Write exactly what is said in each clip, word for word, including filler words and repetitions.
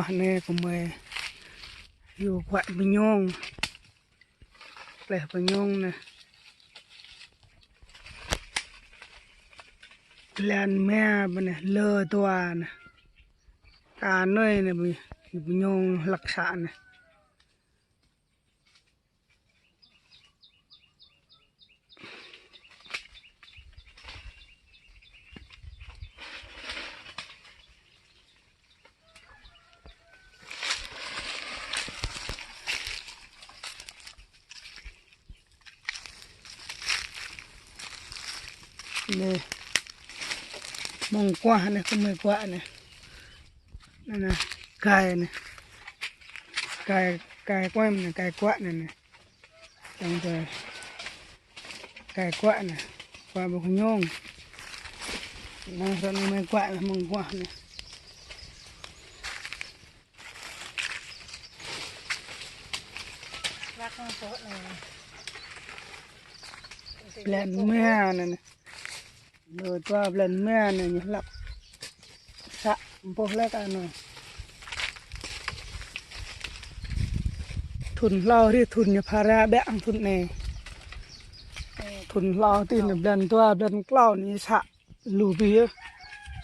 Anai gơmơi yua guă bơñong. Pleh bơñong anai. Blan mia bơnai lơ dua anai. Kơ anai anai bơñong hlăk să anai. Anai, mơ̆ng guah anai, gơmơi guă anai. Anai, anai, gai anai. Gai, gai kuăm anai, gai guă anai, anai. Yang tơ gai guă anai. Guă bơñong. Anai, ră anai gơmơi guă anai, mơ̆ng guah anai. Blan mia anai, anai. Lơ dua blan mia anai ñu hlăk să ƀuh lĕ kơ anai. Thun hlâo ri thun ñu phara ƀĕ ang thun anai. Thun hlâo ti anai blan dua blan klâo anai să lu biă.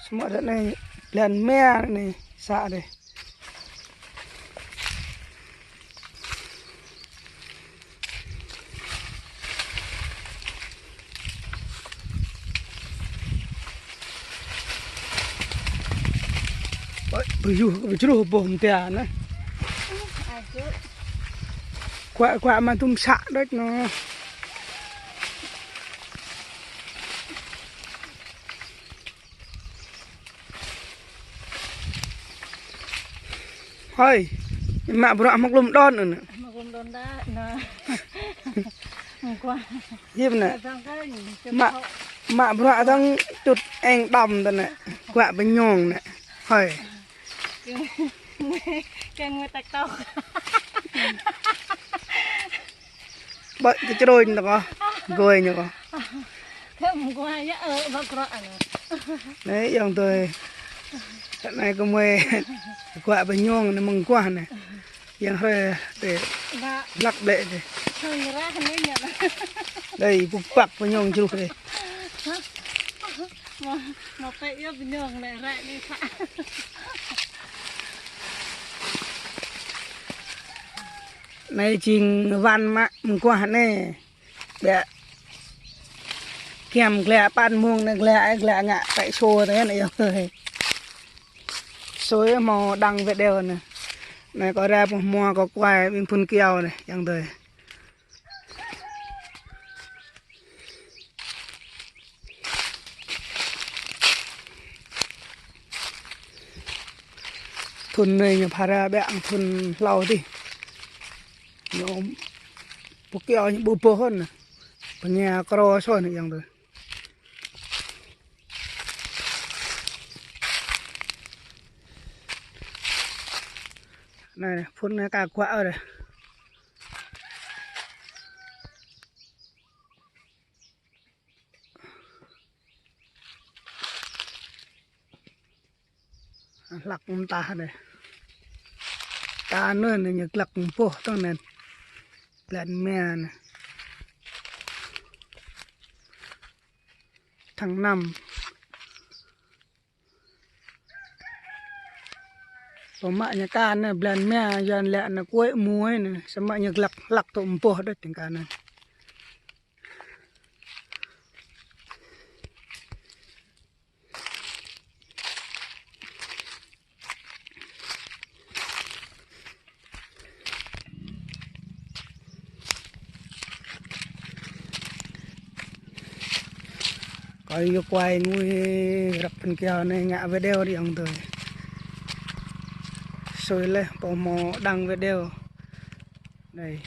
Samơ̆ ră anai blan mia anai să dêh. Ơi, bơyuh, bơjruh boh mơtia anai. Guă, guă mă tum să đôč anai. Hơi, mă bruă mă klum đon anai. Mă klum đon đa, anai. Mơguah. Yip anai. Mă, mă bruă tong čut eng đom tơ anai. Guă bơñong anai. Hơi. Keng mơ tak tao. Ƀơi kơ črôi ñu kơ. Gơi ñu kơ. Thơm mơguah yă, ơ, ƀă bruă anai. Anai, yang tơi. Anai gơmơi guă bơñong anai mơguah anai. Yang hrơi tơi. Ƀă. Hlăk ƀĕ tơi. Thơm rah anai ñu. Dơi, pŭk păk bơñong jruh dơi. Mă, mă pĕ yơh bơñong anai rah anai să. Anai jing wăn mă mơguah anai. Ƀĕ. Kiăm glăi păn mông anai glăi, glăi ngă pĕ sô tơi anai yơh. Sô yơh hmâo đăng video anai. Anai kâo rai pơ hmua kâo kuai ƀing phun kiao anai, yang tơi. Thun anai ñu phara ƀĕ ang thun hlâo dih. Ñu pŭk kiao ñu ƀu boh anai. Pơña krô sô anai yang tơi. Anai, phun anai ka guă ôh dih. Hlăk mơtah anai. Kơ anai anai ñu glăk boh tong anai. Blan mia anai. Tháng năm. Pơmă ñu kơ anai blan mia, yuan lĕ anai kuĕ muai anai, samơ̆ ñu glăk hlăk tŭ boh đôč tơ̆ng kơ anai. Kâo yua kuai ngui răp phun kiao anai ngă video dih yang tơi. Sui leh pô hmâo đăng video. Anai.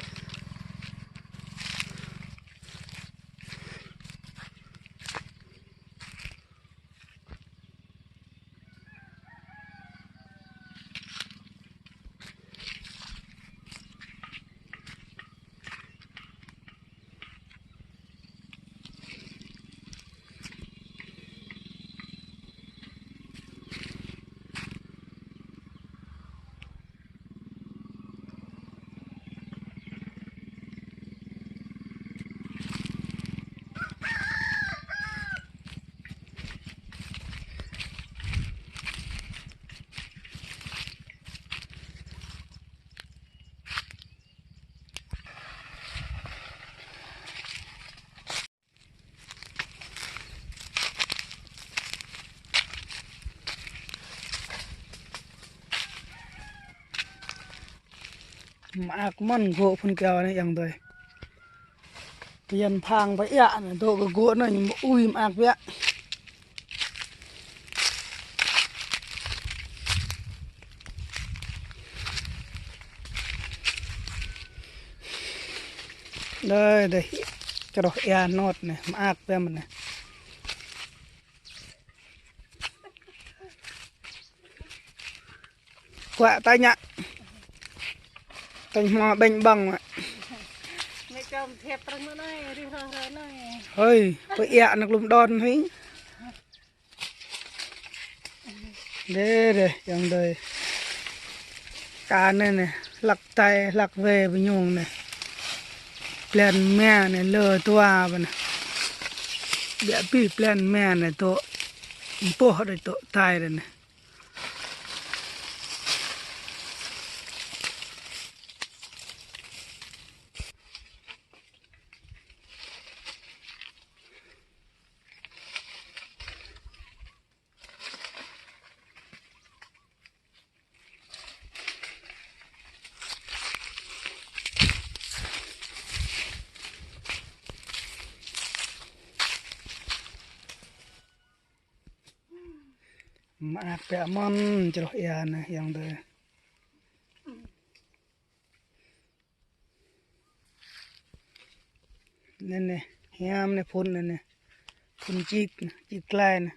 Mơak mơ̆n gŏ phun kiao anai ayŏng adơi. Pơyăn phang pơiă anai, dŏ kơ gŏ anai ñu ui mơak biă. Đây, đây. Čơroh ia nôt anai, mơak biă mơ̆n anai. Kuă tañ ñă. Tañ hmâo ƀañ ƀơ̆ng mă. Mẹ chồng thiệp răng mơ nói, ri hơ hơ nói. Hơi, pơiă anai lum đon hơi. Dê dê, ayŏng adơi. Ka anai anai, hlăk tai, hlăk wai bơñung anai. Blan mia anai, lơ dua bơ̆n anai. Biă abih blan mia anai dŏ. Mpoh đôč dŏ tai đôč anai. Mơak biă mơ̆n čơroh ia anai ayŏng adơi. Anai anai, hiam anai phun anai anai. Phun čik anai, čik klai anai.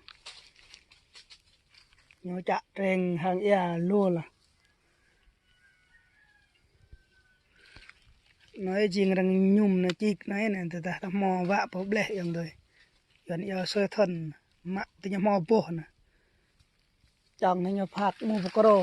Ñu čă treng hăng ia lu lah. Anai jing arăng mơñum anai čik anai anai, tơdah ta hmâo wă pơ ƀleh ayŏng adơi. Yuan ia sui thun, mă tơ ñu hmâo boh anai. Čang anai ñu phak mu pơkrô.